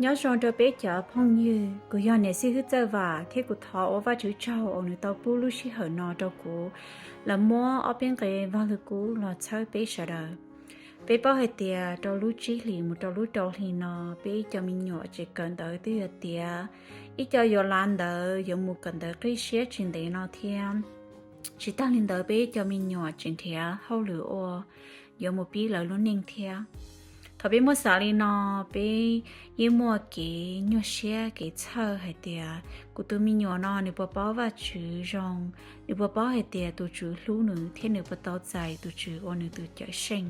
Nyob zoo rau peb cov phooj ywg, kuv yog niam xib hwb Txawj Vam thiab kuv thov ua Vajtswv tsaug uas nws tau pub lub sij hawm no rau kuv los muab ob peb nqe Vaj Lug Kub los txhawb peb sawv daws. Peb paub hais tias rau lub tsib hlis mus rau lub rau hli no, peb ib co me nyuam tseem kawm ntawv twb yuav tiav, ib co yuav lav ntawv yuav mus kawm ntawv qib siab tsis ntev no thiab. Tsis tag li ntawd, peb ib co me nyuam tseem nrhiav hauj lwm ua yuav mus pib lawv lub neej thiab. Thaum peb muaj xav li no, peb yeej muaj kev nyuaj siab kev txhawj hais tias kuv tus me nyuam no nws puas paub Vajtswv zoo, nws puas paub hais tias tus Tswv hlub nws thiab nws puas tau txais tus Tswv ua nws tus Cawmseej.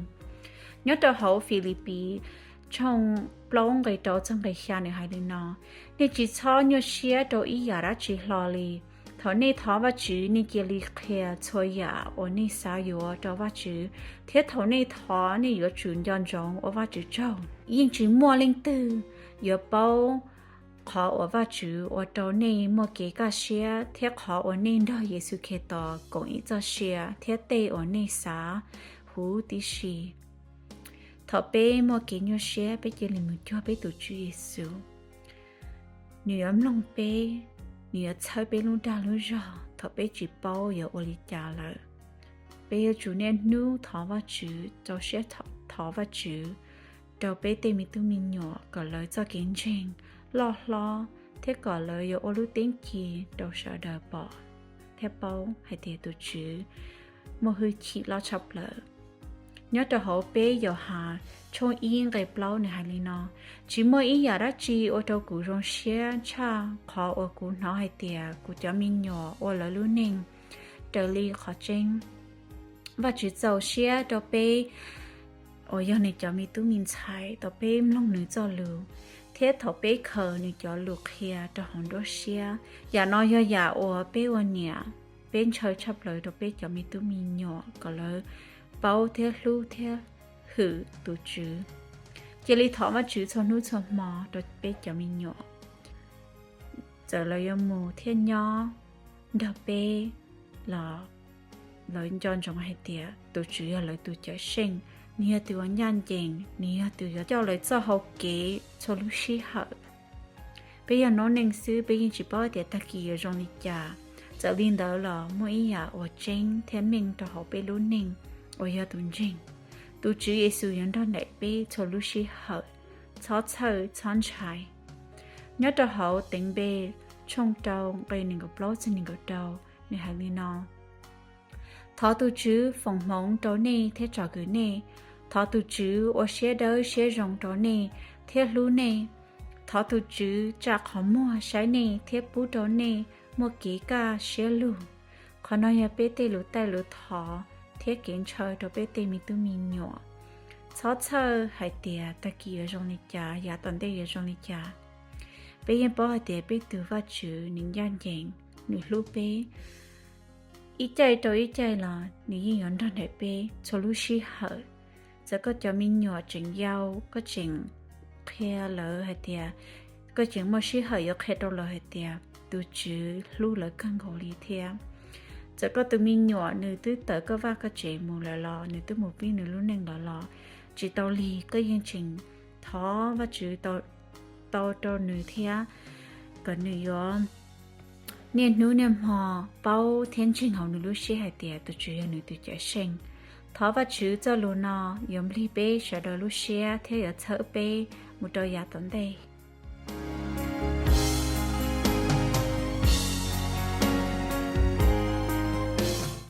Nyob rau hauv Filipis tshooj plaub nqe rau txog nqe xya nws hais li no: Nej tsis txhob nyuaj siab rau ib yam dab tsi hlo li. Thaum nej thov Vajtswv, nej cia li qhia txhua yam uas nej xav yuav rau Vajtswv, thiab thaum nej thov, nej yuav tsum nco ntsoov ua Vajtswv tsaug. Yeej tsis muaj leej twg yuav paub qhov uas Vajtswv ua rau nej muaj kev kaj siab thiab qhov uas nej nrog Yexus Khetos koom ib txoj sia thiab tej uas nej xav huv tib si. Thaum peb muaj kev nyuaj siab, peb cia li mus cuag peb tus Tswv Yexus. Nws yuav mloog peb, nws yuav txhawb peb lub dag lub zog thaum peb tsis paub yuav ua li cas lawm. Peb yuav tsum niaj hnub thov Vajtswv, rau siab thov Vajtswv rau peb tej me tub me nyuam kom lawv txoj kev ntseeg loj hlob thiab kom lawv yuav ua lub teeb ci rau sawv daws pom thiab paub hais tias tus Tswv muaj hwj chim loj tshaj plaws. Nyob rau hauv peb Yauhas tshooj ib nqe plaub nws hais li no: Tsis muaj ib yam dab tsi ua rau kuv zoo siab tshaj qhov uas kuv hnov hais tias kuv cov me nyuam ua lawv lub neej raws li qhov tseeb. Vajtswv txaus siab rau peb uas yog nws cov me tub me ntxhais thaum peb mloog nws txoj lus, thiab thaum peb khaws nws cov lus qhia rau hauv nruab siab. Yam no yog yam uas peb ua niam, peb ntshaw tshaj plaws rau peb cov me tub me nyuam kom lawv paub thiab hlub thiab hwm tus Tswv. Cia li thov Vajtswv txhua hnub txhua hmo rau peb cov me nyuam. Txawm lawv yuav mus thiab nyob nrog peb los lawv nco ntsoov hais tias tus Tswv yog lawv tus Cawmseej, nws yog tus uas ncaj ncees, nws yog tus yuav coj lawv txoj hau kev txhua lub sij hawm. Peb yog noob neej xwb, peb yeej tsis paub tias tag kis yuav zoo li cas. Txawm li ntawd los muaj ib yam uas tseeb thiab meej rau hauv peb lub neej uas yog tus ntseeg. Tus Tswv Yexus yuav nrog nraim peb txhua lub sij hawm, txhob txhawj txhob ntshai. Nyob rau hauv Teev Npe tshooj rau nqe nees nkaum plaub txog nees nkaum rau, nws hais li no: Thov tus Tswv foom hmoov rau nej thiab tsom kwm nej. Thov tus Tswv ua siab dawb siab zoo rau nej thiab hlub nej. Thov tus Tswv tsa qhov muag saib nej thiab pub rau nej muaj kev kaj siab lug. Qhov no yog peb tej lus taij lus thov thiab kev ntshaw rau peb tej me tub me nyuam. Txhob txhawj hais tias tag kis yuav zoo li cas, yav tom ntej yuav zoo li cas. Peb yeej paub hais tias peb tus Vajtswv nws ncaj ncees, nws hlub peb. Ib caij rau ib caij los nws yeej yuav nrog nraim peb txhua lub sij hawm. Txawm koj cov me nyuam tseem yau, koj tseem qhia lawv hais tias, koj tseem muaj sij hawm yuav qhia rau lawv hais tias tus Tswv hlub lawv kawg nkaus li thiab. Txawm koj tus me nyuam nws twb tawm koj vaj koj tsev mus lawm los nws twb mus pib nws lub neej lawm los tsis tau li, koj yeej tseem thov Vajtswv tau rau nws thiab kom nws yuav niaj hnub niaj hmo paub thiab ntseeg hauv nws lub siab hais tias tus Tswv yog nws tus Cawmseej. Thov Vajtswv txoj lus no yuav nplig peb sawv daws lub siab thiab yuav txhawb peb mus rau yav tom ntej.